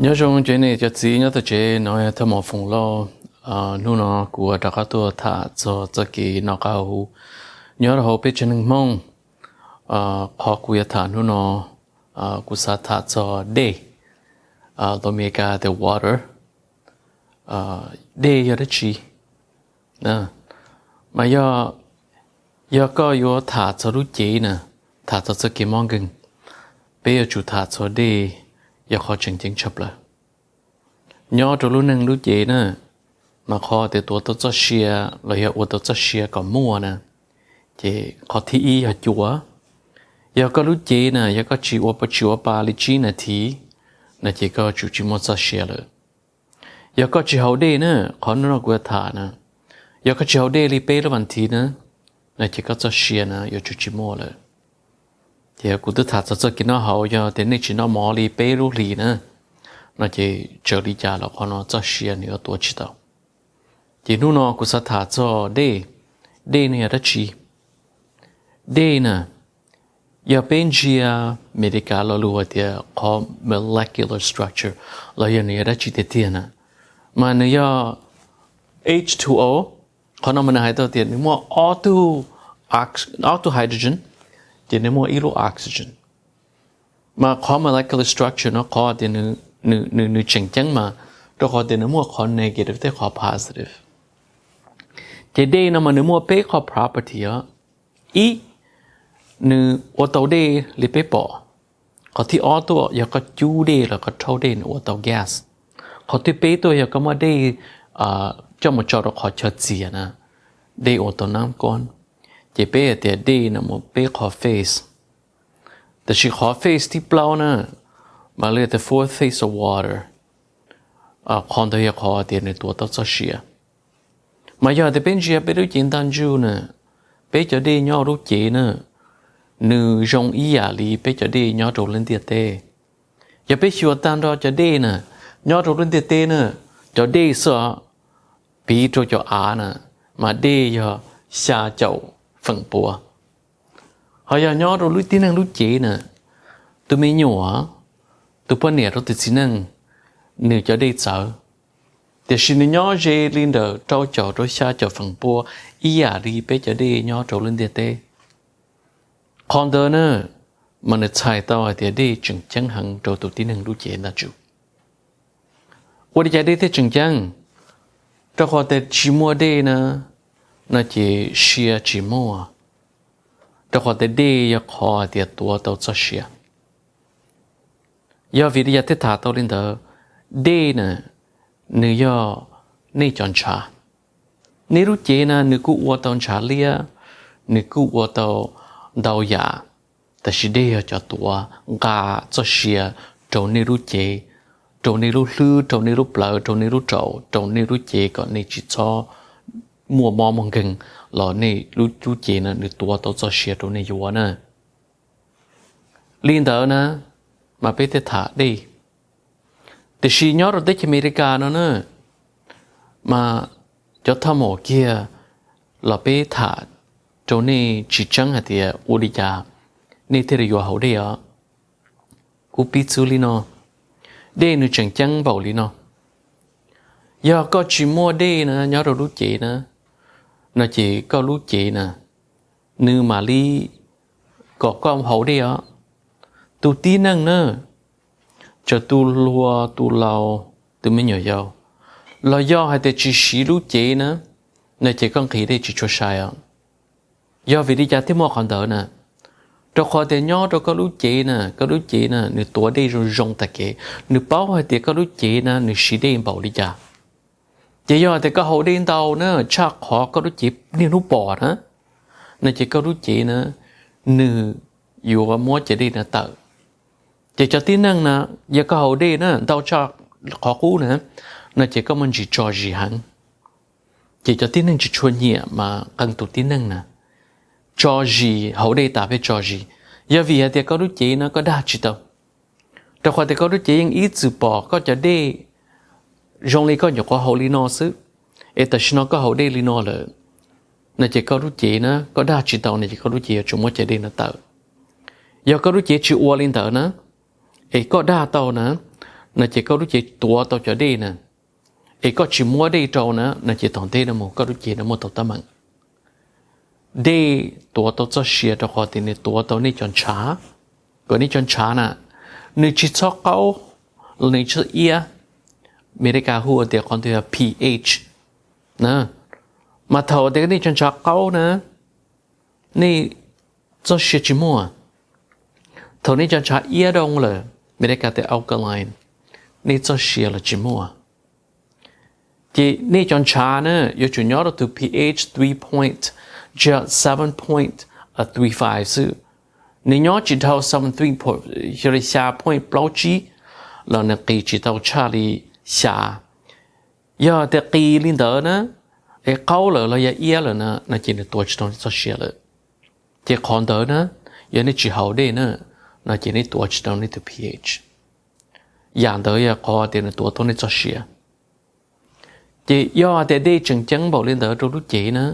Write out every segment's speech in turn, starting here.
Nyob zoo cov niam cov txiv nyob tom tsev, no yog Thaj Mos Foom Lauj. Hnub no kuv rov qab tuaj tham txog txoj kev noj qab haus huv nyob rau hauv peb tsev neeg Hmoob. Qhov kuv yuav tham hnub no, kuv xav tham txog dej, los Meskas tias water. Dej yog dab tsi? Mas yog, yog koj yuav tham txog lub cev na, tham txog txoj kev mob nkeeg, peb yuav tsum tham txog dej, yog qhov tseem ceeb tshaj plaws. Nyob rau lub neej lub cev na, mas qhov tias tuav tau txoj sia los yog ua tau txoj sia kom muaj na, ces qhov thib ib yog cua. Yog koj lub cev na, yog koj tsis ua, tsis ua pa li tsib nas this, no ces koj yuav tsum tsis muaj txoj sia lawm. Yog koj tsis haus dej na, qhov hnub no kuv yuav tham na, yog koj tsis haus dej li peb lub vas thiv na, no ces koj txoj sia na yuav tsum tsis muaj lawm. Ces kuv twb tham txog txoj kev noj haus, yog tias nej tsis noj mov li peb lub hlis na, no ces txawm li cas los qhov no txoj sia nws yuav tuav tsis tau. Ces hnub no kuv xav tham txog dej. Dej ne yog dab tsi? Dej na, yog peb ntsia Meskas lo lus hais tias qhov molecular structure, los yog nws yog dab tsi tiag tiag na, mas nws yog H two O. Qhov no mas nws hais tau tias nws muaj ob tug, ob tug hydrogen, ces nws muaj ib lub oxygen. Mas qhov molecular structure no qhov tias nws tseem ceeb mas rau qhov tias nws muaj qhov negative thiab qhov positive. Ces dej no mas nws muaj peb qhov property os. Ib, nws ua tau dej li peb pom. Qhov thib ob tuaj yog koj cub dej los koj rhaub dej nws ua tau gas. Qhov thib peb tuaj yog koj muab dej coj mus tso rau qhov chaw txias na, dej ua tau nab kob. Ces peb hais tias dej no muaj peb qhov phase. Tab sis qhov phase thib plaub na, mas li the fourth phase of water, qhov ntawd yog qhov tias nws tuav tau txoj sia. Mas yog tias peb ntsia peb lub cev ntaj ntsug na, peb cov dej nyob lub cev na, nws zoo ib yam li peb cov dej nyob rau lub ntiaj teb. Yog peb xyuas tag nrho cov dej na, nyob rau lub ntiaj teb na, cov dej xwb piv rau cov av na, mas dej yog xya caum feem pua. Ho yog nyob rau lub tib neeg lub cev na, tus me nyuam, tus poj niam rau tus txiv neej, nws cov dej txawv, tiam sis nws nyob ze li ntawm rau caum rau xya caum feem pua ib yam li peb cov dej nyob rau lub ntiaj teb. Qhov ntawd na, mas nws txhais tau hais tias dej tseem ceeb heev rau tus tib neeg lub cev ntaj ntsug. Ua li cas dej thiaj tseem ceeb? Rau qhov tias tsis muaj dej na, no ces sia tsis muaj. Rau qhov tias dej yog qhov hais tias tuav tau txoj sia. Yog vim li cas thiaj tham tau li ntawd? Dej na, nws yog nej cov ntshav. Nej lub cev na nws kuj ua tau ntshav liab, nws kuj ua tau ntau yam, tab sis dej yog cov tuav nqa txoj sia rau nej lub cev, rau nej lub hlwb, rau nej lub plawv, rau nej lub raum, rau nej lub cev kom nej tsis txhob muaj mob muaj nkeeg, los nej lub cev na nws tuav tau txoj sia rau nej yuav na. Li ntawd na, mas peb thiaj tham dej. Tiam sis nyob rau teb chaws Amelikas no na, mas cov thaj maum kiag los peb tham rau nej tsis tseeb hais tias ua li cas nej thiaj li yuav haus dej os. Kuv piv txwv li no, dej nws tseem ceeb npaum li no. Yog koj tsis muaj dej na nyob rau lub cev na, no ces koj lub cev na, nws mam li kom koj haus dej os. Tus tib neeg na, txawm tus hluas tus laus, tus me nyuam yaus, los yog hais tias tsis siv lub cev na, no ces koj nqhis dej tsis tshua sai os. Yog vim li cas thiaj muaj qhov ntawd na? Rau qhov tias nyob rau koj lub cev na, koj lub cev na nws tuav dej zoo zoo tag kev, nws paub hais tias koj lub cev na nws siv dej npaum li cas. Ces yog hais tias koj haus dej ntau na tshaj qhov koj lub cev niaj hnub pom na, no ces koj lub cev na nws yuav muab cov dej na tawm. Ces cov tib neeg na, yog koj haus dej na ntau tshaj qhov qub na, no ces koj muaj ntsis tso zis heev. Ces cov tib neeg tsis tshua nyiam mas qee tus tib neeg na tso zis, haus dej tas pheej tso zis. Yog vim hais tias koj lub cev no koj dag tsis tau, rau qhov tias koj lub cev yeej ib txwm pom koj cov dej zoo li koj nyuam qhuav haus li no xwb, es tam sim no koj haus dej li no lawm, no ces koj lub cev na koj dag tsis tau, no ces koj lub cev yuav tsum muab cov dej no tawm. Yog koj lub cev tsis ua li ntawd na, es koj dag tau na, no ces koj lub cev tuav tau cov dej na, es koj tsis muab dej rau na, no ces tom ntej no mus koj lub cev no muaj tau teeb meem. Dej tuav tau txoj sia rau qhov tias nws tuav tau nej cov ntshav, kom nej cov ntshav na, nws tsis txhob qaub los nws tsis txhob iab. Amelikas hu tias qhov ntawd yog pH na. Mas thaum tias nej cov ntshav qaub na, nej txoj sia tsis muaj. Thaum nej cov ntshav iab doo lawm, Amelikas tias alkaline, nej txoj sia los tsis muaj. Ces nej cov ntshav na yuav tsum nyob rau tus pH three point, tsis yog seven point three five xwb. Nws nyob tsis dhau seven three point, xya point plaub tsib, los nws qis tsis tau tshaj li xya. Yog tias qis li ntawd na, es qaub lawm los yog iab lawm na, no ces nws tuav tsis tau nej txoj sia lawm. Ces qhov ntawd na, yog nej tsis haus dej na, no ces nej tuav tsis tau nej tus pH. Yam ntawd yog qhov tias nws tuav tau nej txoj sia. Ces yog tias dej tseem ceeb npaum li ntawd rau lub cev na,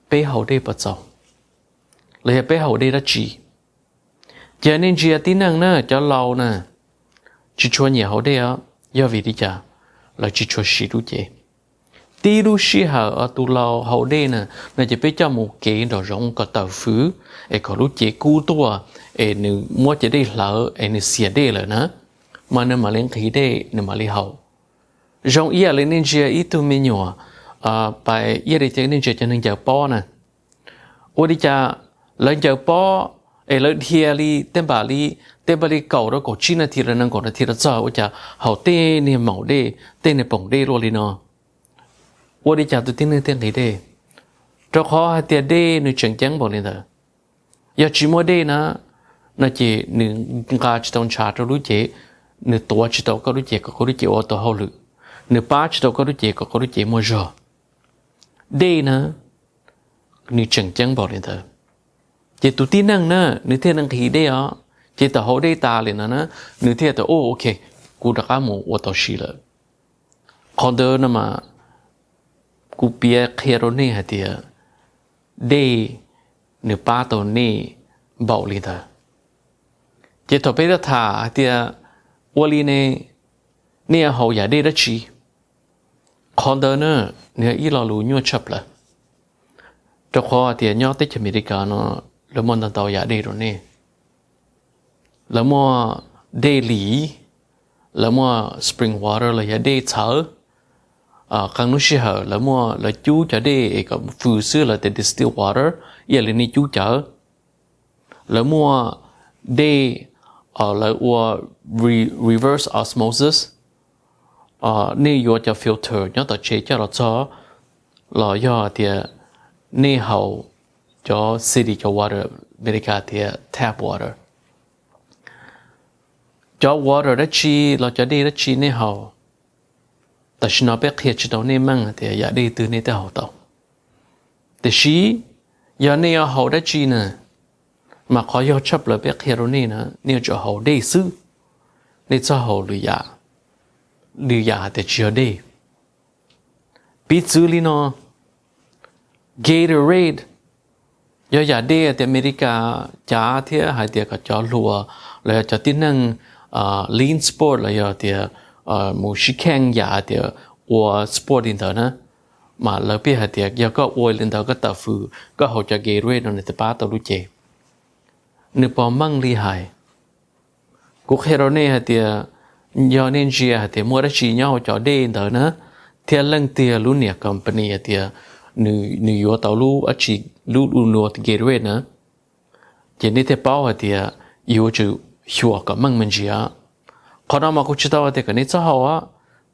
peb haus dej puas txaus? Los yog peb haus dej dab tsi? Ces nej ntsia tib neeg na, cov laus na, tsis tshua nyiam haus dej os. Yog vim li cas? Lawv tsis tshua siv lub cev. Tib lub sij hawm tus laus haus dej na, no ces peb coj mus kev nraum zoov kom tawm fws, es kom lub cev kub tuaj, es nws muab cov dej hlawv es nws xiam dej lawm na, mas nws mam li nqhis dej nws mam li haus. Zoo ib yam li nej ntsia ib tug me nyuam, pais ib yam li nej ntsia cov neeg ncaws pob na. Ua li cas lawv ncaws pob es lawv dhia li tej npam li, tej npam li kaum rau kaum tsib nas this los nees nkaum nas this los txog, ua cas haus tej niag maum dej, tej niag poom dej luaj li no? Ua li cas tus tib neeg thiaj nqhis dej? Rau qhov hais tias dej nws tseem ceeb npaum li ntawd. Yog tsis muaj dej na, no ces nws nqa tsis tau ntshav rau lub cev, nws tuav tsis tau koj lub cev kom koj lub cev ua tau hauj lwm, nws pab tsis tau koj lub cev kom koj lub cev muaj zog. Dej na, nws tseem ceeb npaum li ntawd. Ces tus tib neeg na, nws thiaj nqhis dej os. Ces thaum haus dej tas li no na, nws thiaj tias, u, ok, kuv rov qab mus ua tau si lawm. Qhov ntawd no mas kuv piav qhia rau nej hais tias dej nws pab tau nej npaum li ntawd. Ces thaum peb tham hais tias ua li ne, nej yuav haus yam dej dab tsi? Qhov ntawd na, nws yog ib lo lus nyuaj tshaj plaws. Rau qhov tias nyob teb chaws Amelikas no, lawv muaj ntau ntau yam dej rau nej. Lawv muaj dej lis, lawv muaj spring water los yog dej txhawv. Qee lub sij hawm lawv muaj, lawv cub cov dej es kom fws xwb, lawv tias distilled water, ib yam li nej cub cawv. Lawv muaj dej, lawv ua reverse osmosis, nej yuav cov filter nyob tom tsev coj los txog, los yog tias nej haus cov city cov water, Amelikas tias tap water. Cov water dab tsi los cov dej dab tsi nej haus, tam sim no peb qhia tsis tau nej meej tias yam dej twg nej thiaj haus tau. Tiam sis yog nej yuav haus dab tsi na, mas qhov yog tshaj plaws peb qhia rau nej na, nej yuav tsum haus dej xwb. Nej txhob haus lwm yam, lwm yam hais tias tsis yog dej. Piv txwv li no, Gatorade yog yam dej tias Amelikas cav thiab hais tias kom cov hluas los yog cov tib neeg lean sport los yog tias mus sib kheej yam hais tias ua sport li ntawd na, mas lawv pheej hais tias yog koj ua li ntawd koj tawm fws koj haus cov Gatorade no nws thiaj pab tau lub cev. Nws puas meej li hais? Kuv qhia rau nej hais tias yog nej ntsia hais tias muaj dab tsi nyob hauv cov dej ntawd na, thiab leej twg lub niam company hais tias nws yuav tau lub dab tsi, lub lub nua Gatorade na, ces nej thiaj paub hais tias yuav tsum xyuas kom meej me ntsis. Qhov no mas kuv tsis tau hais tias kom nej txhob haus,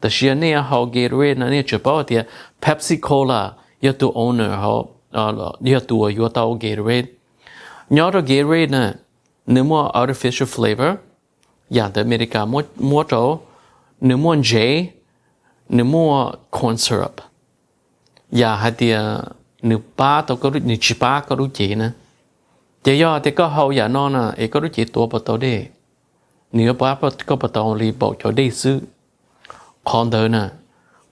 tab sis yog nej yuav haus Gatorade no nej yuav tsum paub hais tias Pepsi Cola yog tus owner, yog tus uas yuav tau Gatorade. Nyob rau Gatorade na, nws muaj artificial flavor, yam ntawd Amelikas muab rau, nws muaj ntsev, nws muaj corn syrup. Yam hais tias nws pab tau, nws tsis pab koj lub cev na. Ces yog tias koj haus yam no na es koj lub cev tuav puas tau dej? Nws yuav pab koj puas tau li npaum cov dej xwb? Qhov ntawd na,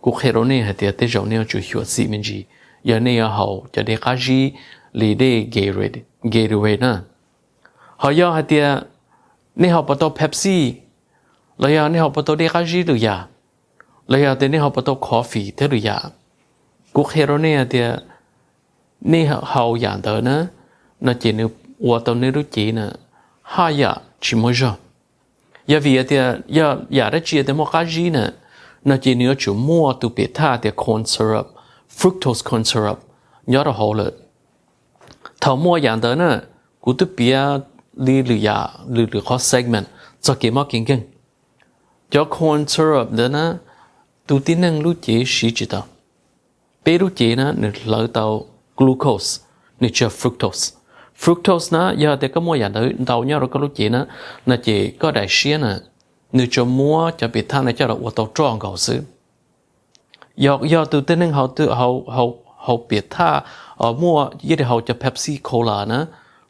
kuv qhia rau nej hais tias tej zaum nej yuav tsum xyuam xim me ntsis yog nej yuav haus cov dej qab zib li dej Gatorade na. Ho yog hais tias nej haus puas tau Pepsi, los yog nej haus puas tau dej qab zib lwm yam, los yog tias nej haus puas tau coffee thiab lwm yam. Kuv qhia rau nej tias nej haus yam ntawd na, no ces nws ua tau nej lub cev na haj yam tsis muaj zog. Yog vim tias yog yam dab tsi tias muaj qab zib na, no ces nws yuav tsum muaj tus piam thaj tias corn syrup, fructose corn syrup nyob rau hauv lawm. Thaum muaj yam ntawd na, kuv twb piav li lwm yam lwm lwm qhov segment txog kev mob kev nkeeg. Cov corn syrup ntawd na, tus tib neeg lub cev siv tsis tau. Peb lub cev na nws hlawv tau glucose, nws tsis yog fructose. Fructose na yog tias koj muaj yam ntawd ntau nyob rau koj lub cev na, no ces koj daim siab na, nws tsuas muab cov piam thaj no coj los ua tau roj nkaus xwb. Yog, yog tus tib neeg haus, haus piam thaj, muaj ib haus cov Pepsi Cola na,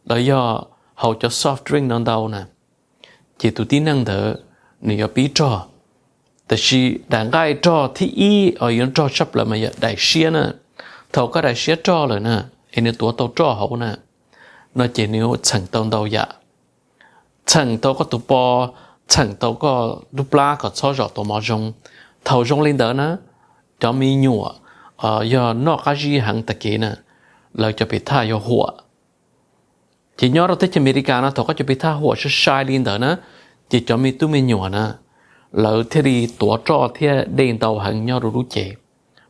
los yog haus cov soft drink no ntau na, ces tus tib neeg ntawd nws yuav pib rog. Tab sis daim nqaij rog thib ib yuav rog tshaj plaws mas yog daim siab na. Thaum koj daim siab rog lawm na, es nws tuav tau roj hauv na, no ces nws txheem tau ntau yam, txheem tau koj tus po, txheem tau koj lub plab kom txhob zom tau mov zoo. Thaum zoo li ntawd na, cov me nyuam yog noj qab zib heev tag kev na, lawv cov piam thaj yuav huam. Ces nyob rau teb chaws Amelikas no thaum koj cov piam thaj huam sai sai li ntawd na, ces cov me tub me nyuam na, lawv thiaj li tuav roj thiab dej ntau heev nyob rau lub cev.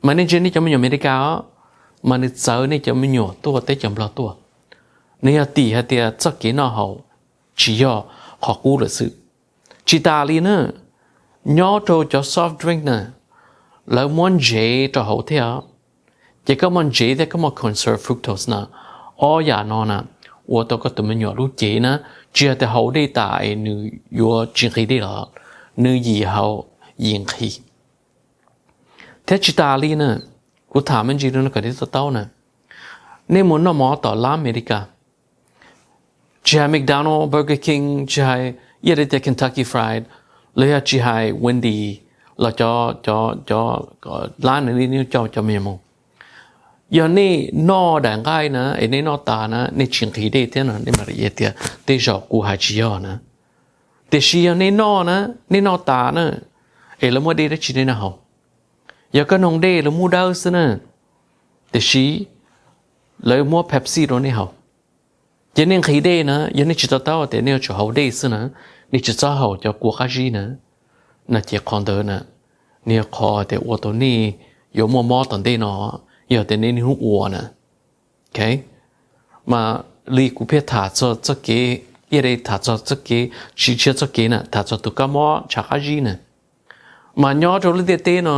Mas nej ntsia nej cov me nyuam Amelikas os, mas nws txawv nej cov me nyuam tuaj teb chaws Nplog tuaj, nws yog tim hais tias txoj kev noj haus tsis yog qhov qub lawm xwb. Tsis tas li na, nyob rau cov soft drink na, lawv muab ntsev rau hauv thiab. Ces koj muaj ntsev thiab koj muaj corn syrup, fructose na, ob yam no na, ua tau koj tus me nyuam lub cev na, tsis yog tias haus dej tas es nws yuav tsis nqhis dej los, nws yim haus yim nqhis. Thiab tsis tas li na, kuv tham me ntsis rau nej kom nej to taub na, nej mus noj mov tom lab Amelikas, tsis hais McDonald, Burger King, tsis hais ib yam li tias Kentucky Fried, los yog tsis hais Wendy, los cov, cov, cov lab nws li nej coj cov me nyuam mus. Yog nej noj daim nqaij na es nej noj tas na nej tsis nqhis dej thiab no nej mam li tias tej zaum kuv hais tsis yog na. Tiam sis yog nej noj na, nej noj tas na, es lawv muab dej dab tsi rau nej haus? Yog koj noog dej lawv muab dawb xwb na, tiam sis lawv muab Pepsi rau nej haus, ces nej nqhis dej na, yog nej tsis to taub tias nej yuav tsum haus dej xwb na, nej tsis txhob haus cov kua qab zib na, no ces qhov ntawd na, nws yog qhov tias ua tau nej yuav muaj mob tom ntej no, yog tias nej niaj hnub ua na. Mas li kuv pheej tham txog txoj kev, ib yam li tham txog txoj kev, tsis, tsis yog txoj kev na, tham txog tus kab mob ntshav qab zib na, mas nyob rau lub ntiaj teb no,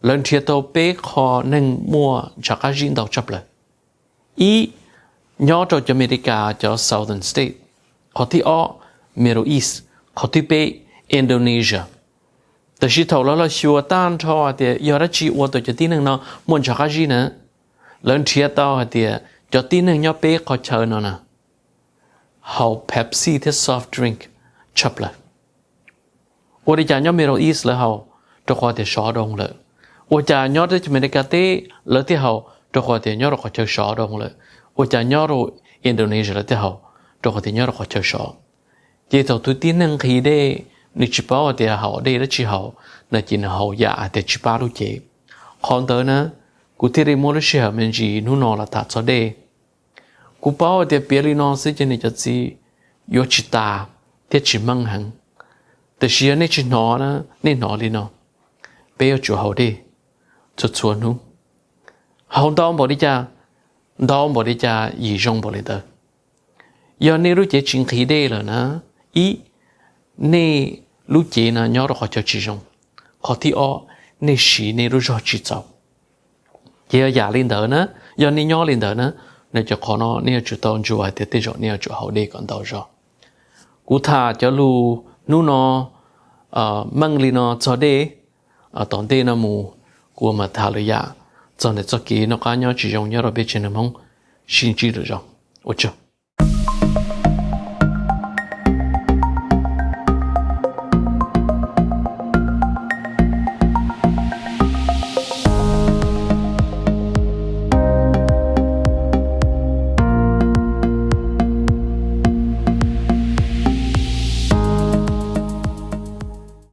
lawv nrhiav tau peb qho neeg muaj ntshav qab zib ntau tshaj plaws. Ib, nyob rau cov Amelikas cov southern state. Qhov thib ob, Middle East. Qhov thib peb, Indonesia. Tab sis thaum lawv los xyuas tag nrho tias yog dab tsi ua tau cov tib neeg no muaj ntshav qab zib na, lawv nrhiav tau hais tias cov tib neeg nyob peb qhov chaw no na, haus Pepsi thiab soft drink tshaj plaws. Ua li cas nyob Middle East lawv haus? Rau qhov tias sov doog lawm. Ua cas nyob teb chaws Amelikas teb lawv thiaj haus? Rau qhov tias nyob rau qhov chaw sov doog lawm. Ua cas nyob rau Indonesia lawv thiaj haus? Rau qhov tias nyob rau qhov chaw sov. Ces thaum tus tib neeg nqhis dej, nws tsis paub tias haus dej dab tsi haus, no ces nws haus yam hais tias tsis pab lub cev. Qhov ntawd na, kuv thiaj li muab lub sij hawm me ntsis hnub no los tham txog dej. Kuv paub tias piav li no xwb ces nej cov txiv yuav tsis tas thiab tsis meej heev. Tab sis yog nej tsis hnov na, nej hnov li no, peb yuav tsum haus dej txhua txhua hnub. Haus ntau npaum li cas, ntau npaum li cas yim zoo npaum li ntawd. Yog nej lub cev tsis nqhis dej lawm na, ib, nej lub cev no nyob rau qhov chaw tsis zoo. Qhov thib ob, nej siv nej lub zog tsis txaus. Ces yog yam li ntawd na, yog nej nyob li ntawd na, no ces qhov no nej yuav tsum tau ntsuas hais tias tej zaum nej yuav tsum haus dej kom ntau zog. Kuv tham cov lus hnub no meej li no txog dej, tom ntej no mus kuv mam tham lwm yam txog ntawm txoj kev noj qab nyob tsis zoo nyob rau peb tsev neeg Hmoob. Sib ntsib lwm zaus, ua tsaug.